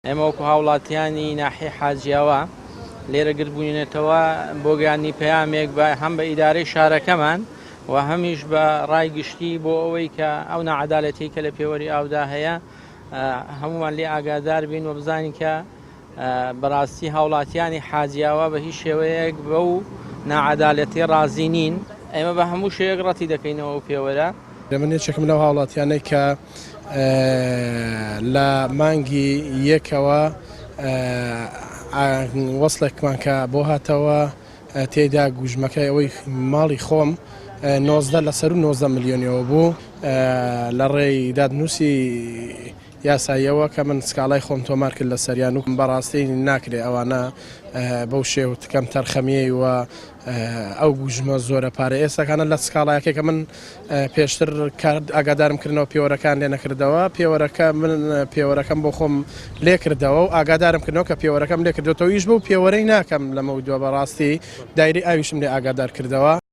ئێمە وەکو هاوڵاتیانی ناحیەی حاجیاوا لێرە گردبووینەتەوە بۆ گەیاندنی پەیامێک بە هەم بە ئیدارەی شارەکەمان و هەمیش بە ڕای گشتی بۆ ئەوەی کە ئەو ناعەدالەتی کە لە پێوەری ئاودا هەیە هەمومان لێ ئاگادار بین و بزانین کە بەڕاستی هاوڵاتیانی حاجیاوا بە هیچ شێوەیەک بەو ناعەدالەتی ڕازی نین ئێمە بە هەموو شێوەیەک ڕەتی دەکەینەوە ئەو پێوەرە. من یەکێکم لەو هاوڵاتیانەی کە لە مانگی یەکەوە وەسڵێکمان کە بۆ هاتەوە تێدا گوژمەکەی ئەوەی ماڵی خۆم 19 لە سەر 19 ملیۆنیەوە بوو لە ڕێی دادنووسی یاساییەوە کە من سکاڵای خۆم تۆمار کرد لەسەریان و بەڕاستی ناکرێ ئەوانە بەو شێوت کەم تەرخەمیەی و ئەو گوژمە زۆرە پارە ئێستاکانە لە سکاڵایەکەی کە من پێشتر کارت ئاگادارم کردنەوە پێوەرەکان لێ نەکردەوە پێوەرەکە من پێوەرەکەم بۆ خۆم لێ کردەوە و ئاگادارم کردنەوە کە پێوەرەکەم لێ کردوەوە ئیش بەو پێوەرەی ناکەم لەمە دووە بەڕاستی دایری ئاویشم لێ ئاگادار کردەوە.